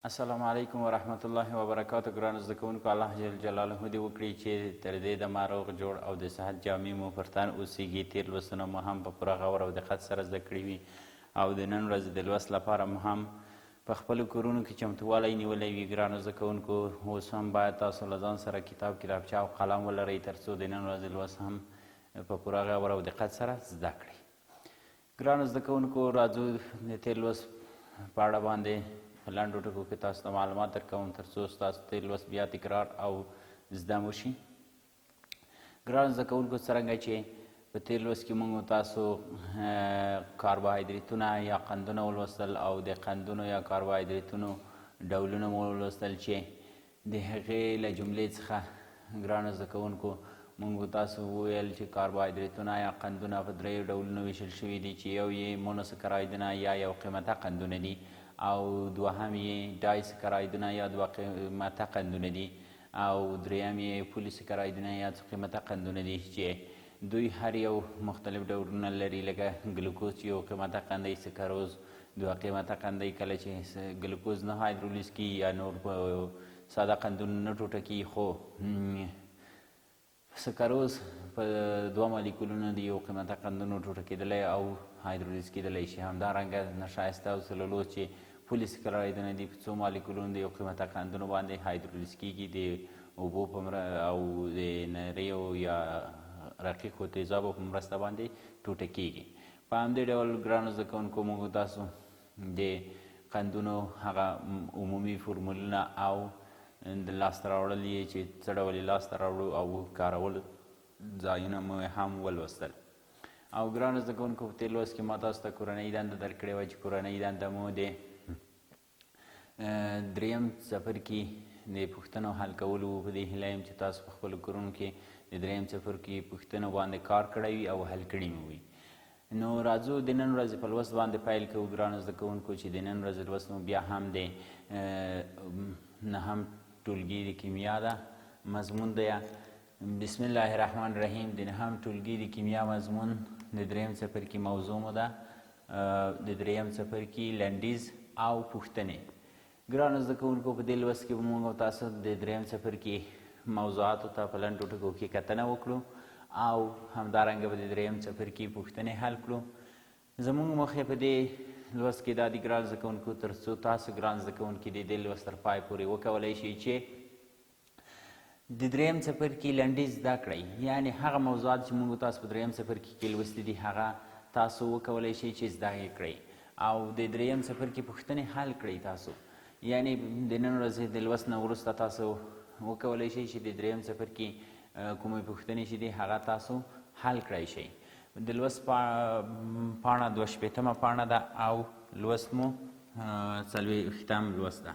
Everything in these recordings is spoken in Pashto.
السلام علیکم ورحمت الله وبرکاته. ګرانو زده کوونکو، الله جل جلاله دې وکړي چې تر دې دمه روغ جوړ او د صحت جامې مو پر تن اوسیږي. تېر لوستونه مو هم په پوره غور او دقت سره زده کړي وي او د نن ورځې د لوست لپاره مو هم په خپلو کورونو کې چمتووالی نیولی وي. ګرانو زده کوونکو، اوس هم باید تاسو له ځان سره کتاب، کتابچه او قلم ولرئ، ترڅو د نن ورځې لوست هم په پوره غور او دقت سره زده کړئ. ګرانو زده کوونکو، راځو د تېر لوست په اړه باندې په لنډو ټکو کې تاسو ته معلومات درکوم، ترڅو ستاسو تېر لوست بیا تکرار او زده مو شي. ګرانو زده کوونکو، څرنګه چې په تېر لوست کې موږ تاسو کاربوهایدریتونه یا قندونه ولوستل او د قندونو یا کاربوهایدریتونو ډولونه مو ولوستل، چې د هغې له جملې څخه، ګرانو زده کوونکو، موږ تاسو وویل چې کاربوهایدریتونه یا قندونه په دریو ډولونو ویشل شوي دي، چې یو یې مونوسکرایدونه یا یو قیمته قندونه دي او دوهم یې ډایسکرایدونه یا دوه قیمته قندونه دي او دریم یې پولیسکرایدونه یا څو قیمته قندونه دي، چې دوی هر یو مختلف ډولونه لري، لکه ګلوکوز چې یو قیمته قند دی، سکروز دوه قیمته قند دی. کله چې ګلوکوز نه هایدرولیز کیږي یا نور په ساده قندونو نه ټوټه کیږي، خو سکروز په دوه مالیکولونو د یو قیمته قندونو ټوټه کېدلی او هایدرولیز کېدلی شي. همدارنګه نشایسته او سلولوز چې پولیسکرایدونه دي، په څو مالیکولونو د یو قیمته قندونو باندې هایدرولیز کیږي، د اوبو په او د نریو یا رقیقو تیزابو په مرسته باندې ټوټه کیږي. په همدې ډول، ګرانو زده کوونکو، موږ تاسو د قندونو هغه عمومي فورمولونه او د لاسته راوړل یې، چې څه ډول یې لاسته راوړو او کارولو ځایونه مو هم ولوستل. او ګرانو زده کوونکو، په تېر لوست کې ما تاسو ته کورنۍ دنده درکړې وه، چې کورنۍ دنده مو د دریم څپرکي د پوښتنو حل کولو وو. په دې هیله یم چې تاسو په خپلو کورونو کې د دریم څپرکي پوښتنو باندې کار کړی وي او حل کړي مو وي. نو راځو د نن ورځې په لوست باندې پیل کوو، ګرانو زده کوونکو، چې د نن ورځې لوست مو بیا هم د نهم ټولګي د کیمیا ده مضمون دی. بسم الله الرحمن الرحیم. د نهم ټولګي د کیمیا مضمون د دریم څپرکي موضوع مو ده د دریم څپرکي لنډیز او پوښتنې. ګرانو زده کوونکو، په دې لوست کې به موږ او تاسو د دریم څپرکي موضوعاتو ته په لنډو ټکو کې کتنه وکړو او همدارنګه به د دریم څپرکي پوښتنې حل کړو. زموږ موخې په دې لوست کې دا دي، ګران زده کوونکو، تر څو تاسو ګران زده کوونکي د دې لوست تر پای پورې وکولای شئ چې د دریم څپرکي لنډیز زده کړئ، یعنې هغه موضوعات چې موږ تاسو په دریم څپرکي کې لوستي دي، هغه تاسو وکولای شئ چې زده یې کړئ او د دریم څپرکي پوښتنې حل کړئ تاسو. یعنې د نن ورځې د لوست نه وروسته تاسو وکولای شئ چې د دریم څپرکي کومې پوښتنې چې دي، هغه تاسو حل کړای شئ. د لوست پاڼه 62مه پاڼه ده او لوست مو 40م لوست ده.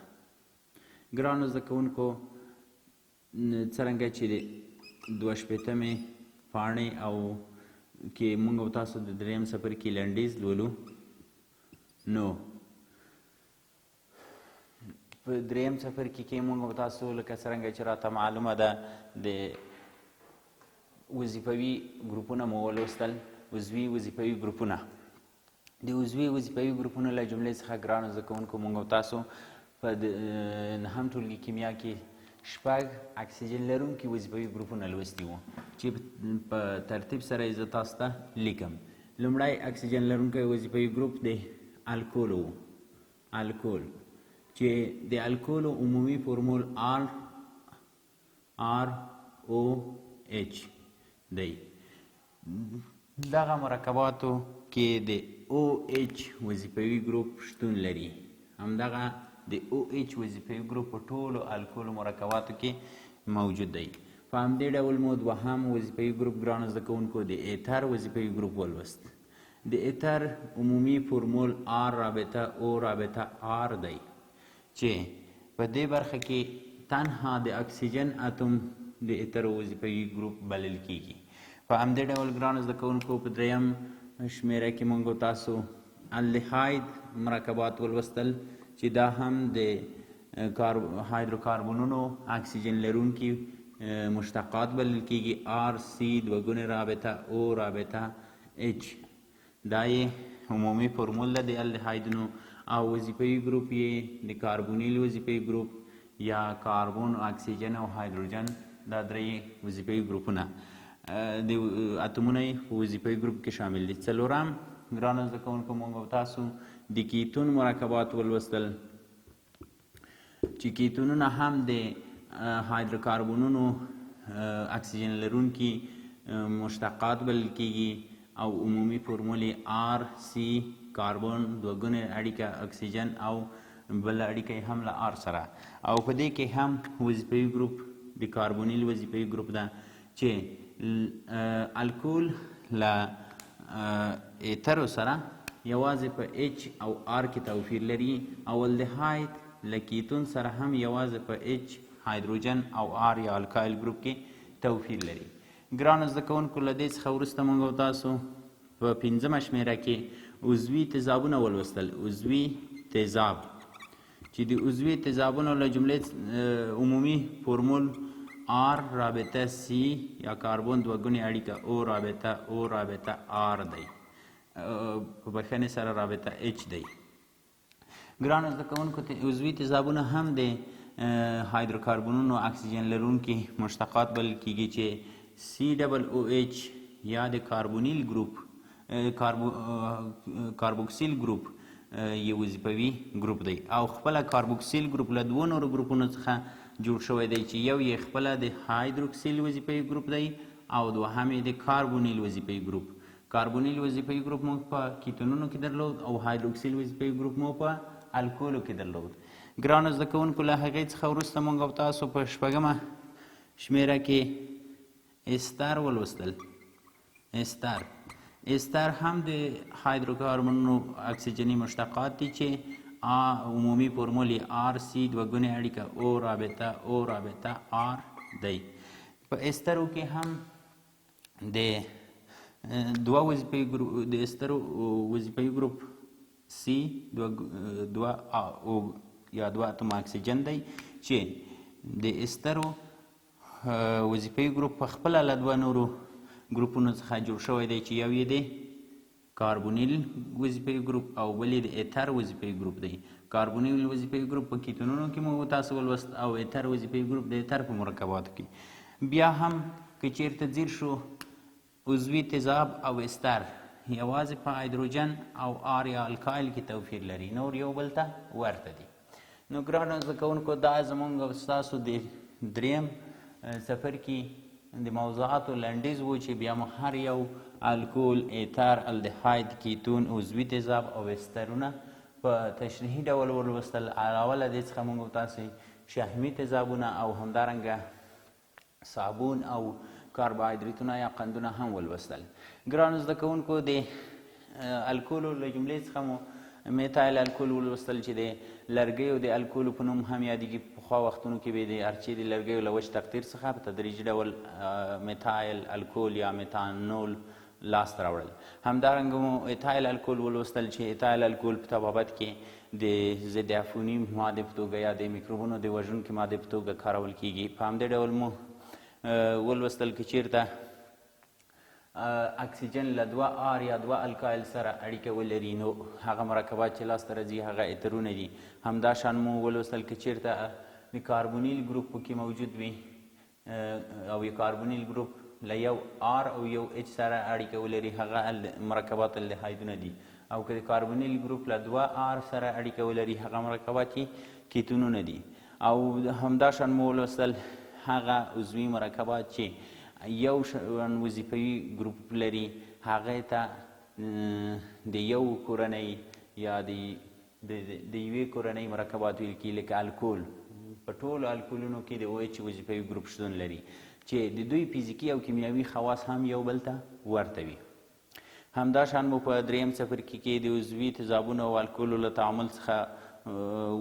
ګرانو زده کوونکو، څرنګه چې د 62مې پاڼې او کې موږ او تاسو د دریم څپرکي لنډیز لولو، نو په دریم څپرکي کې موږ او تاسو، لکه څرنګه چې راته معلومه ده، د وظیفوي ګروپونه مو ولوستل. عضوي وظیفوي ګروپونه، د عضوي وظیفوي ګروپونو له جملې څخه، ګرانو زده کوونکو، موږ او تاسو په نهم ټولګي کیمیا کې شپږ اکسیجن لرونکي وظیفوي ګروپونه لوستي وو، چې په ترتیب سره یې زه تاسو ته لیکم. لومړی اکسیجن لرونکی وظیفوي ګروپ د الکولو وو، الکول، چې د الکولو عمومي فورمول آر آر او اچ دی. دغه مرکباتو کې د او اچ وظیفوي ګروپ شتون لري. همدغه د او اچ وظیفوي ګروپ په ټولو الکولو مرکباتو کې موجود دی. په همدې ډول مو دوهم وظیفوي ګروپ، ګرانو زده کوونکو، د ایتر وظیفوي ګروپ ولوست. د ایتر عمومي فورمول آر رابطه او رابطه آر دی، چې په دې برخه کې تنها د اکسیجن اتوم د ایتر وظیفوي ګروپ بلل کیږي. په همدې ډول، ګرانو زده کوونکو، په دریم شمیره کې موږ تاسو الدهاید مرکبات ولوستل، چې دا هم د هایدروکاربونونو اکسیجن لرونکي مشتقات بلل کیږي. آر سی دوه ګونې رابطه او رابطه اچ، دا یې عمومي فورمول ده د الدهایدونو. او وظیفوي ګروپ یې د کاربونیل وظیفوي ګروپ یا کاربن، اکسیجن او هایدروجن، دا درې وظیفوي ګروپونه د اتومونه یې په وظیفوي ګروپ کې شامل دي. څلورم، ګرانو زده کوونکو، موږ او تاسو د کیتون مرکبات ولوستل چې کیتونونه هم د هایدروکاربونونو اکسیجن لرونکي مشتقات بلل کیږي او عمومي فورمول یې آر سی کاربن دوه ګونې اړیکه اکسیجن او بله اړیکه یې هم له آر سره، او په دې کې هم وظیفوي ګروپ د کاربونیل وظیفوي ګروپ ده چې الکول له ایترو سره یوازې په اچ او آر کې توپیر لري او الدهاید له کیتون سره هم یوازې په اچ، هایدروجن او آر یا الکایل ګروپ کې توپیر لري. ګرانو زده کوونکو، له دې څخه وروسته موږ او تاسو په پنځمه شمیره کې عضوي تیزابونه ولوستل. عضوي تیزاب چې د عضوي تیزابونو له جملې عمومي فورمول آر رابطه سی یا کاربن دوه ګونې اړیکه او رابطه او رابطه آر دی، په بښنې سره رابطه اچ دی. ګرانو زده کوونکو، عضوي تیزابونه هم د هایدروکاربونونو اکسیجن لرونکي مشتقات بلل کیږي چې سی ډبل او اچ یا د کاربونیل ګروپ کاربوکسیل ګروپ یو وظیفوي ګروپ دی او خپله کاربوکسیل ګروپ له دوو نورو ګروپونو څخه جوړ شوی دی چې یو یې خپله د هایدروکسیل وظیفوي ګروپ دی او دوهم یې د کاربونیل وظیفوي ګروپ. کاربونیل وظیفوي ګروپ موږ په کیتونونو کې درلود او هایدروکسیل وظیفوي ګروپ مو په الکولو کې درلود. ګرانو زده کوونکو، له هغې څخه وروسته موږ او تاسو په شپږمه شمیره کې استر ولوستل. استر هم د هایدروکاربونونو اکسیجني مشتقات دي چې عمومي فورمول یې آر سی دوه ګونې اړیکه او رابطه او رابطه آر دی. په استرو کې هم د دوه وظیفوي ګروپ، د استرو وظیفوي ګروپ سی دوه دوه او یا دوه اتوم اکسیجن دی چې د استرو وظیفوي ګروپ په خپله له دوه نورو ګروپونو څخه جوړ شوی دی چې یو یې د کاربونیل وظیفوي ګروپ او بل یې د ایتر وظیفوي ګروپ دی. کاربونیل وظیفوي ګروپ په کیتونونو کې مو تاسو ولوست او ایتر وظیفوي ګروپ د ایتر په مرکباتو کې. بیا هم که چیرته ځیر شو، عضوي تیزاب او استر یوازې په هایدروجن او آر یا الکایل کې توپیر لري، نور یو بل ته ورته دي. نو ګرانو زده کوونکو، دا زمونږ او ستاسو د دریم څپرکي د موضوعاتو لنډیز و چې بیا مو هر یو الکول، ایتر، الدهاید، کیتون، عضوي تیزاب او استرونه په تشریحي ډول ولوستل. علاوه له دې څخه موږ تاسې شحمي تیزابونه او همدارنګه صابون او کاربوهایدریتونه یا قندونه هم ولوستل. ګرانو زده کوونکو، د الکولو له جملې څخه مو میتایل الکول ولوستل چې د لرګیو د الکولو په نوم هم یادېږي. په پخوا وختونو کې به د ارچې د لرګیو له وچ تقطیر څخه په تدریجي ډول میتایل الکول یا میتانول لاسته راوړل. همدارنګه مو ایتایل الکول ولوستل چې ایتایل الکول په طبابت کې د ضد عفوني مادې په توګه یا د میکروبونو د وژونکي مادې په توګه کارول کیږي. په همدې ډول مو ولوستل که چیرته اکسیجن له دوه آر یا دوه الکایل سره اړیکه ولري نو هغه مرکبات چې لاسته راځي هغه ایترونه دي. همداشان مو ولوستل که چیرته د کاربونیل ګروپ پکې موجود وي او یو کاربونیل ګروپ له یو آر او یو اچ سره اړیکه ولري هغه مرکبات الدهایدونه دي، او که د کاربونیل ګروپ له دوه آر سره اړیکه ولري هغه مرکبات یې کیتونونه دي. او همداشان مو ولوستل هغه عضوي مرکبات چې یو شان وظیفوي ګروپ لري هغه ته د یو کورنۍ یا د یوې کورنۍ مرکبات ویل کېږي، لکه الکول. په ټولو الکولونو کې د او اچ وظیفوي ګروپ شتون لري چې د دوی فزیکي او کیمیاوي خواص هم یو بل ته ورته وي. همداشان مو په دریم څپرکي کې د عضوي تیزابونو او الکولو له تعامل څخه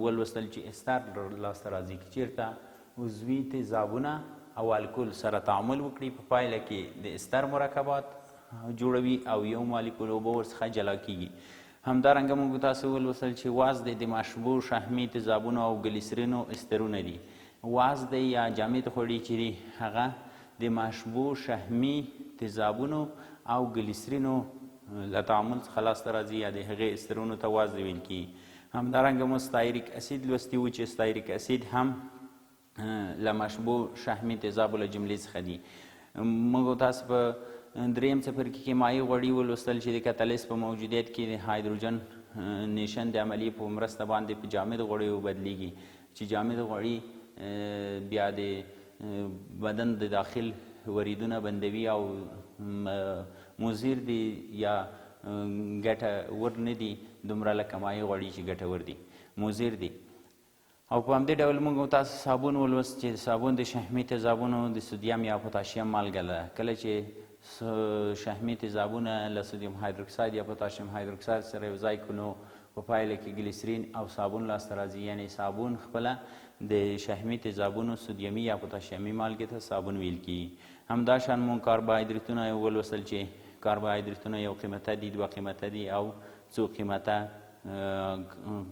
ولوستل چې استر لاسته راځي. که چیرته عضوي تیزابونه او الکول سره تعامل وکړي په پایله کې د استر مرکبات جوړوي او یو مالیکول اوبه ورڅخه جلا کیږي. همدارنګه موږ تاسو ولوستل چې وازدې د مشبوع شحمي تیزابونو او ګلیسرینو استرونه دي. وازدې یا جامد غوړي چې دي هغه د مشبوع شحمي تیزابونو او ګلیسرینو له تعامل څخه لاسته راځي یا د هغې استرونو ته وازدې ویل کیږي. همدارنګه مو ستایریک اسید لوستي وو چې ستایریک اسید هم له مشبوع شحمي تیزابو له جملې څخه دي. موږ تاسو په دریم څپرکي کې مایع غوړي ولوستل چې د کتالیست په موجودیت کې د هایدروجن نیشن د عملیې په مرسته باندې په جامد غوړیو بدلیږي، چې جامد غوړي بیا د بدن د داخل وریدونه بندوي او مضر دي یا ګټور نه دي دومره لکه مایع غوړي چې ګټور دي، مضر دي. او په همدې ډول موږ تاسو صابون ولوست چې صابون د شحمي تیزابونو د سودیم یا پوتاشیم مالګه ده. کله چې شحمي تیزابونه له سودیم هایدروکساید یا پوتاشیم هایدروکساید سره یو ځای کړو نو په پایله کې ګلیسرین او صابون لاسته راځي، یعنې صابون خپله د شحمي تیزابونو سودیمي یا پوتاشیمي مالګې ته صابون ویل کیږي. همداشان موږ کاربوهایدریتونه ولوستل چې کاربوهایدریتونه یو قیمته دي، دوه قیمته دي او څو قیمته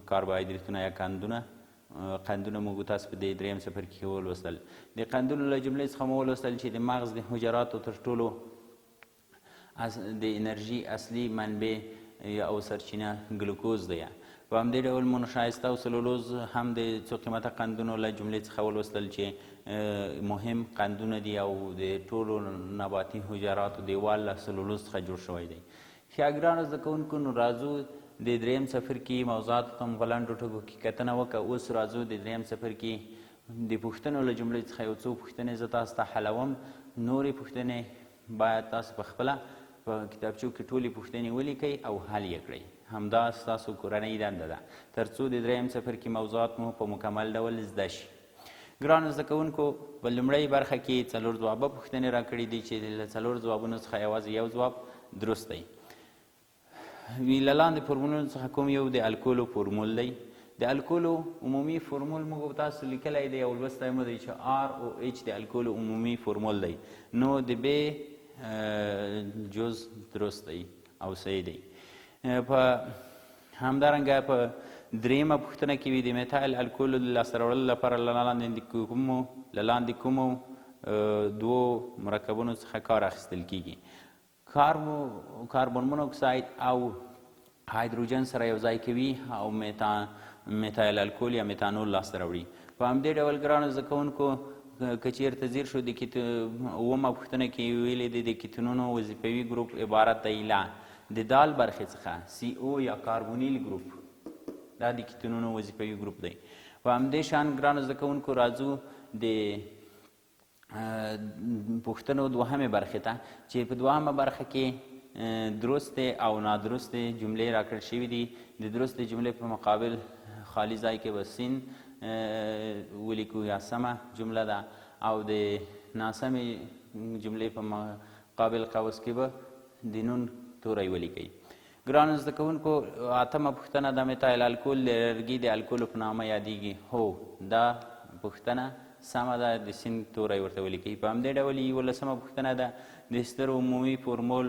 کاربوهایدریتونه یا قندونه موږ تاسو په دې دریم څپرکي کې ولوستل. د قندونو له جملې څخه مو ولوستل چې د مغز د حجراتو تر ټولو د انرژي اصلي منبع او سرچینه ګلوکوز دی. په همدې ډول مو نشایسته او سلولوز هم د څو قیمته قندونو له جملې څخه ولوستل چې مهم قندونه دي او د ټولو نباتي حجراتو دیوال له سلولوز څخه جوړ شوی دی. ښه ګرانو زده کوونکو، نو راځو د دریم څپرکي موضوعاتو ته مو په لنډو ټکو کې کتنه وکړه. اوس راځو د دریم څپرکي د پوښتنو له جملې څخه یو څو پوښتنې زه تاسو ته حلوم. نورې پوښتنې باید تاسو په خپله په کتابچو کې ټولې پوښتنې ولیکئ او حل یې کړئ. همدا ستاسو کورنۍ دنده ده ترڅو د دریم څپرکي موضوعات مو په مکمل ډول زده شي. ګرانو زده کوونکو، په لومړۍ برخه کې څلور ځوابه پوښتنې راکړې دي چې له څلور ځوابونو څخه یوازې یو ځواب درست دی. له لاندې فورمولونو څخه کوم یو د الکولو فورمول دی؟ د الکولو عمومي فورمول موږ تاسو لیکلی دی او لوستی مو دی چې آر او اچ د الکولو عمومي فورمول دی. نو د ب جز درست دی او صحیح دی. په همدارنګه په دریمه پوښتنه کې وي د میتایل الکولو د لاسته راوړلو لپاره له لاندې کومو دوو مرکبونو څخه کار اخیستل کیږي؟ کاربن مونوکساید او هایدروجن سره یو ځای کوي او میتایل الکول یا میتانول لاسته راوړي. په همدې ډول ګرانو زده کوونکو، که چیرته ځیر شو د اوومه پوښتنه کې ویلي دي د کیتونونو وظیفوي ګروپ عبارت دی له د دال برخې څخه سی او یا کاربونیل ګروپ، دا د کیتونونو وظیفوي ګروپ دی. په همدې شان ګرانو زده کوونکو راځو د پوښتنو دوهمې برخې ته چې په دوهمه برخه کې درستې او نادرستې جملې راکړل شوې دي. د درستې جملې په مقابل خالي ځای کې به سین ولیکو یا سمه جمله ده، او د ناسمې جملې په مقابل قوس کې به د نون توری ولیکئ. ګرانو زده کوونکو، اتمه پوښتنه د میتایل الکول د لرګي د الکولو په نامه یادیږي. هو، دا پوښتنه سمه ده، د سین توری ورته ولیکئ. په همدې ډول یولسمه پوښتنه ده د استر عمومي فورمول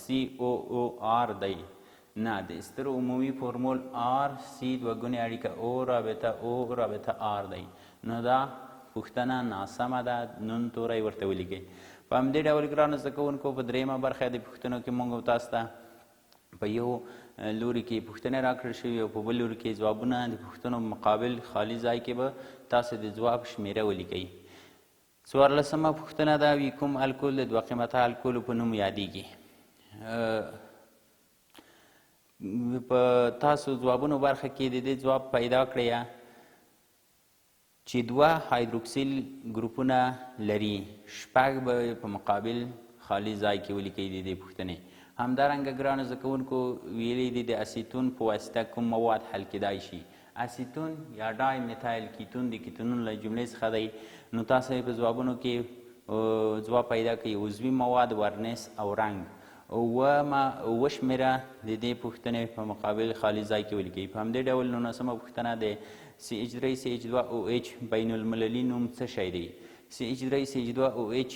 سی او او آر دی. نه، د استر عمومي فورمول آر سی دوه ګونې اړیکه او رابطه او رابطه آر دی. نو دا پوښتنه ناسمه ده، نون توری ورته ولیکئ. په همدې ډول ګرانو زده کوونکو، په درېیمه برخه د پوښتنو کې موږ تاسو ته په یو لوري کې پوښتنې راکړل شوي او په بل لوري کې ځوابونه. د پوښتنو مقابل خالي ځای کې به تاسو د ځواب شمېره ولیکئ. څوارلسمه پوښتنه دا وي کوم الکول د دوه قیمته الکولو په نوم یادیږي؟ په تاسو ځوابونو برخه کې د دې ځواب پیدا کړئ چې دوه هایدروکسیل ګروپونه لري، شپږ به په مقابل خالي ځای کې ولیکئ د دې پوښتنې. همدارنګه ګرانو زده کوونکو ویلي دي د اسیتون په واسطه کوم مواد حل کیدای شي. اسیتون یا ډای میتایل کیتون د کیتونونو له جملې څخه دی. نو تاسو یې په ځوابونو کې ځواب پیدا کړئ. عضوي مواد، ورنس او رنګ. اووه شمېره د دې پوښتنې په مقابل خالي ځای کې ولیکئ. په همدې ډول نولسمه پوښتنه د سی اچ درې سی اچ دوه او اچ بین المللي نوم څه شی دی؟ سی اچ درې سی اچ دوه او اچ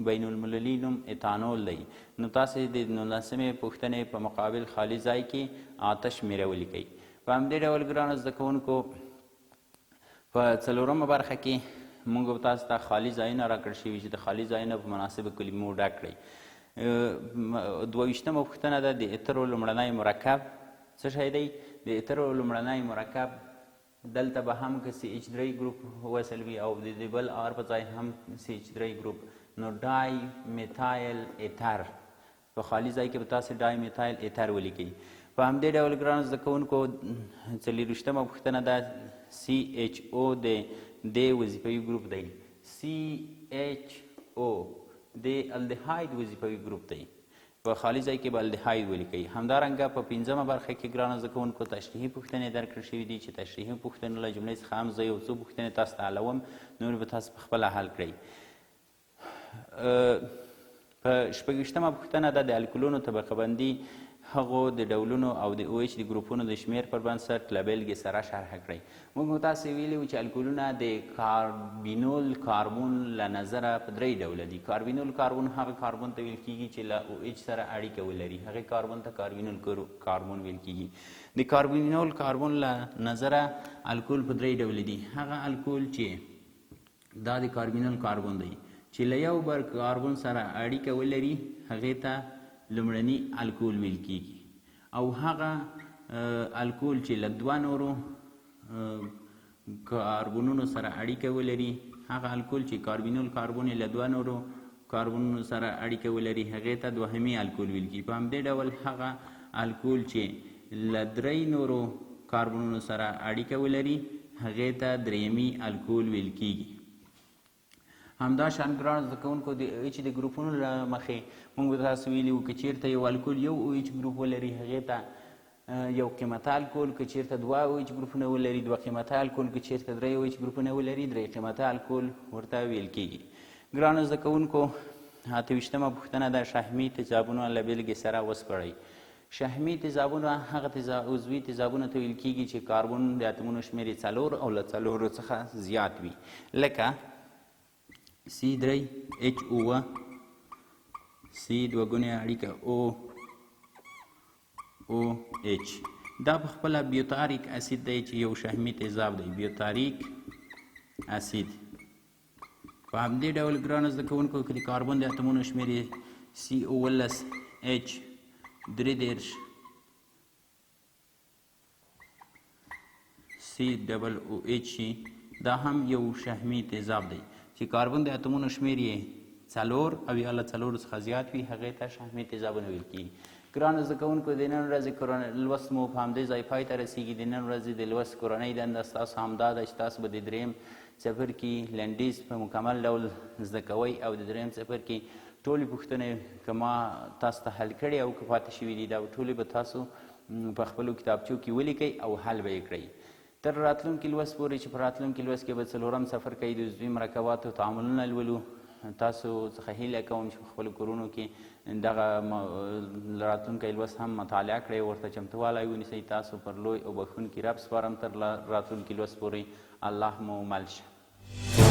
بین المللي نوم اتانول دی. نو تاسې د نولسمې پوښتنې په مقابل خالي ځای کې اته شمېره ولیکئ. په همدې ډول ګرانو زده کوونکو، په څلورمه برخه کې موږ تاسو ته خالي ځایونه راکړل شوي چې د خالي ځایونه په مناسبو کلمو ډک کړئ. دوه ویشتمه پوښتنه ده د اترو لومړنی مرکب څه شی دی؟ د ایترو لومړنی مرکب دلته به هم که سی اچ درې ګروپ وصل وي او د دې بل آر په ځای هم سی اچ درې ګروپ، نو ډای میتایل ایتر، په خالي ځای کې به تاسې ډای میتایل ایتر ولیکئ. په همدې ډول ګرانو زده کوونکو څلېرویشتمه پوښتنه ده، سی اچ او د دې وظیفوي ګروپ دی. سی اچ او د الدهاید وظیفوي ګروپ دی، په خالي ځای کې به الدهاید ولیکئ. همدارنګه په پنځمه برخه کې ګرانو زده کوونکو تشریحي پوښتنې درکړل شوي دي چې تشریحي پوښتنو له جملې څخه هم زه یو څو پوښتنې تاسو ته حلوم، نورې به تاسو په خپله حل کړئ. په شپږویشتمه پوښتنه ده، د الکولونو طبقه بندي هغو د ډولونو او د او اچ د ګروپونو د شمېر پر بنسټ له بېلګې سره شرح کړئ. موږ تاسې ویلي وو چې الکولونه د کاربینول کاربون له نظره په درې ډوله دي. کاربینول کاربون هغه کاربون ته ویل کېږي چې له او اچ سره اړیکه ولري، هغې کاربون ته کاربینول کاربون ویل کېږي. د کاربینول کاربون له نظره الکول په درې ډوله دي. هغه الکول چې دا د کاربینول کاربون دی چې له یو بر کاربون سره اړیکه ولري هغې ته لومړني الکول ویل کیږي، او هغه الکول چې له دوه نورو کاربونونو سره اړیکه ولري، هغه الکول چې کاربینول کاربون یې له دوه نورو کاربونونو سره اړیکه ولري هغې ته دوهمي الکول ویل کیږي. په همدې ډول هغه الکول چې له درې نورو کاربونونو سره اړیکه ولري هغې ته دریمي الکول ویل کیږي. همدا شان ګرانو زده کوونکو د او اچ د ګروپونو له مخې موږ به تاسو ویلي وو که چیرته یو الکول یو او اچ ګروپ ولري هغې ته یو قیمته الکول، که چیرته دوه او اچ ګروپونه ولري دوه قیمته الکول، که چیرته درې او اچ ګروپونه ولري درې قیمته الکول ورته ویل کیږي. ګرانو زده کوونکو 28مه پوښتنه ده، شحمي تیزابونه له بېلګې سره وسپړئ. شحمي تیزابونه هغه عضوي تیزابونه ته ویل کیږي چې کاربن د اتومونو شمېر یې 4 او له 4 څخه زیات وي، لکه سی درې اچ اووه، سی دوه ګونې اړیکه او او اچ. دا په خپله بیوتاریک اسید دی چې یو شحمي تیزاب دی، بیوتاریک اسید. په همدې ډول ګرانو زده کوونکو که د کاربن د اتومونو شمېر یې سی 17 اچ 33 سی ډبل او اچ شي، دا هم یو شحمي تیزاب دی چې کاربن د اتومونو شمېر یې 4 او یا له 4 څخه زیات وي هغې ته شحمي تیزابونه ویل کېږي. ګرانو زده کوونکو د نن ورځې لوست مو په همدې ځای پای ته رسېږي. د نن ورځې د لوست کورنۍ دنده ستاسو همدا ده چې تاسو به د دریم څپرکي لنډیز په مکمل ډول زده کوئ او د دریم څپرکي ټولې پوښتنې که ما تاسو ته حل کړې او که پاتې شوي دي دا ټولې به تاسو په خپلو کتابچو کې ولیکئ او حل به یې کړئ. تر راتلونکي لوست پورې چې په راتلونکي لوست کې به څلورم څپرکی د عضوي مرکباتو تعاملونه لولو، تاسو څخه هیله کوم چې په خپلو کورونو کې دغه راتلونکی لوست هم مطالعه کړئ، ورته چمتووالی ونیسئ. تاسو پر لوی او بښونکي رب سپارم. تر راتلونکي لوست پورې الله مو مل شه.